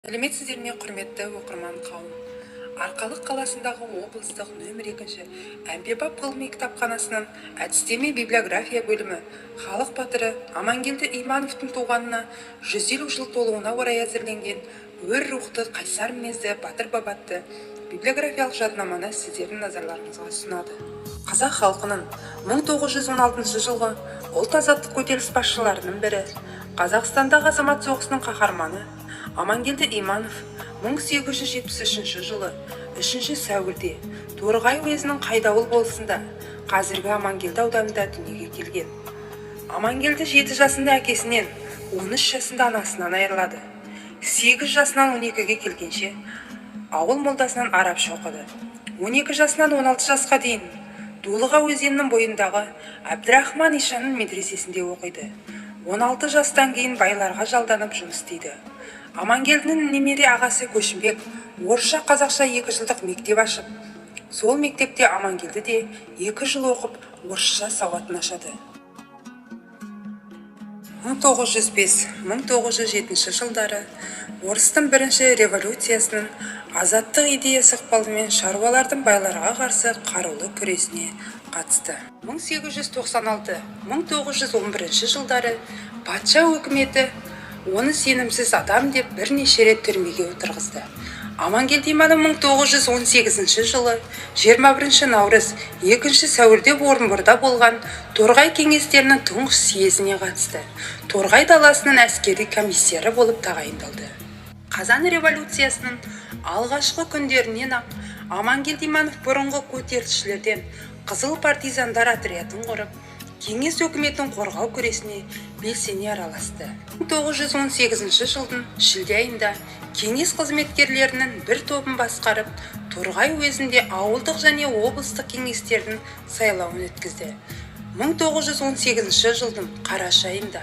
Сәлеметсіздер ме, құрметті оқырман қауым! Арқалық қаласындағы облыстық нөмір 2 әмбебап ғылыми кітапханасының әдістеме библиография бөлімі халық батыры Амангелді Имановтың туғанына 150 жыл толуына орай әзірленген Өр рухты, қайсар мінезді батыр баба атты библиографиялық жадынаманы сіздердің назарларыңызға ұсынады. Қазақ халқының 1916 жылғы ұлт азаттық көтеріліс басшыларының бірі, Қазақстандағы азамат соғысының қаһарманы Амангелді Иманов 1873 жылы 3 сәуірде Торғай уезінің Қайдауыл болысында, қазіргі Амангелді ауданында дүниеге келген. Амангелді 7 жасында әкесінен, 13 жасында анасынан айырылады. 8 жасынан 12-ге келгенше ауыл молдасынан арабша оқыды. 12 жасынан 16 жасқа дейін Дулыға өзенінің бойындағы Әбдірахман ишанның медресесінде оқиды. 16 жастан кейін байларға жалданып жұмыс істейді. Амангелдінің немере ағасы Көшімбек орысша қазақша 2 жылдық мектеп ашып, сол мектепте Амангелді де 2 жыл оқып, орысша сауатын ашады. 1905-1907 жылдары орыстың бірінші революциясының азаттық идеясы ықпалымен шаруалардың байларға қарсы қарулы күресіне қатысты. 1896-1911 жылдары патша өкіметі оны сенімсіз адам деп бірнеше рет түрмеге отырғызды. Амангелді Иманов 1918 жылы 21 наурыз 2 сәуірде Орынборда болған Торғай кеңестерінің тұңғыш съезіне қатысты. Торғай даласының әскери комиссары болып тағайындалды. Қазан революциясының алғашқы күндерінен ақ Амангелді Иманов бұрынғы көтерілісшілерден қызыл партизандар отрядын құрып, кеңес өкіметін қорғау күресіне белсене араласты. 1918 жылдың шілде айында кеңес қызметкерлерінің бір тобын басқарып, Торғай уезінде ауылдық және облыстық кеңестердің сайлауын өткізді. 1918 жылдың қараша айында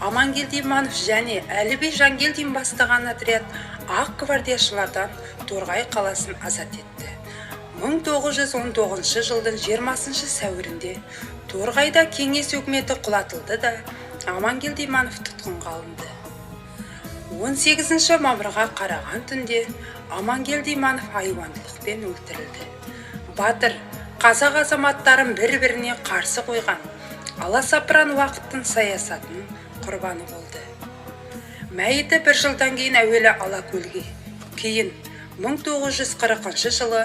Амангелді Иманов және Әліби Жангелдин бастаған отряд ақ гвардияшылардан Торғай қаласын азат етті. 1919 жылдың 20 сәуірінде Торғайда кеңес өкіметі құлатылды да, Амангелді Иманов тұтқынға алынды. 18 мамырға қараған түнде Амангелді Иманов айуандылықпен өлтірілді. Батыр қазақ азаматтарын бір-біріне қарсы қойған аласапыран уақыттың саясатының құрбаны болды. Мәйіті бір жылдан кейін әуелі Алакөлге, кейін 1940 жылы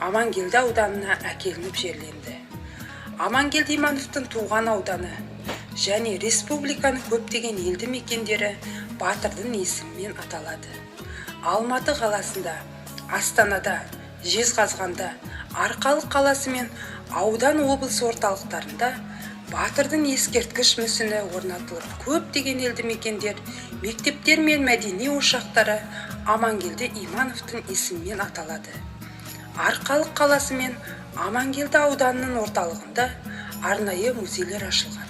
Амангелді ауданына әкелініп жерленді. Амангелді Имановтың туған ауданы және республиканың көптеген елді мекендері батырдың есімімен аталады. Алматы қаласында, Астанада, Жезқазғанда, Арқалық қаласы мен аудан облыс орталықтарында батырдың ескерткіш мүсіні орнатылып, көптеген елді мекендер, мектептер мен мәдени ошақтары Амангелді Имановтың есімімен аталады. Арқалық қаласы мен Амангелді ауданының орталығында арнайы музейлер ашылған.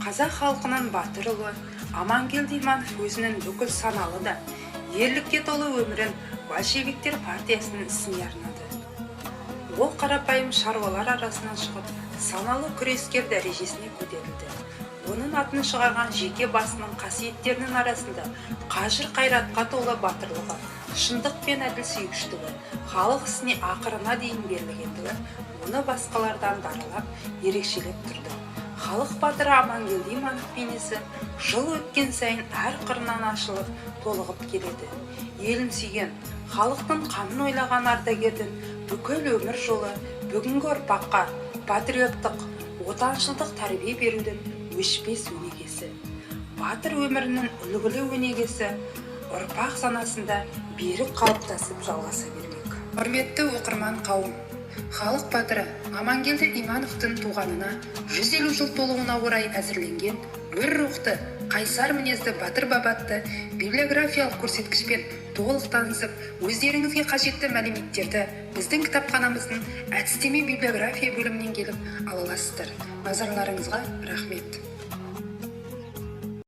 Қазақ халқының батыр ұлы Амангелді Иманов өзінің бүкіл саналы да ерлікке толы өмірін большевиктер партиясының ісіне арнады. Ол қарапайым шаруалар арасынан шығып, саналы күрескер дәрежесіне көтерілді. Оның атын шығарған жеке басының қасиеттерінің арасында қажыр қайратқа толы батырлығы, шындық пен әділ сүйгіштігі, халық ісіне ақырына дейін берілгендігі оны басқалардан даралап, ерекшелеп тұрды. Халық батыры Амангелді Иманов бейнесі жыл өткен сайын әр қырынан ашылып, толығып келеді. Елін сүйген, халықтың қамын ойлаған ардагердің бүкіл өмір жолы бүгінгі ұрпаққа патриоттық, отаншылдық тәрбие берудің өшпес өнегесі. Батыр өмірінің үлгілі өнегесі ұрпақ санасында берік қалыптасып жалғаса бермек. Құрметті оқырман қауым, халық батыры Амангелді Имановтың туғанына 150 жыл толуына орай әзірленген Өр рухты, қайсар мінезді батыр баба атты библиографиялық көрсеткішпен толық танысып, өздеріңізге қажетті мәліметтерді біздің кітапханамыздың әдістеме библиография бөлімінен келіп ала аласыздар. Назарларыңызға рахмет.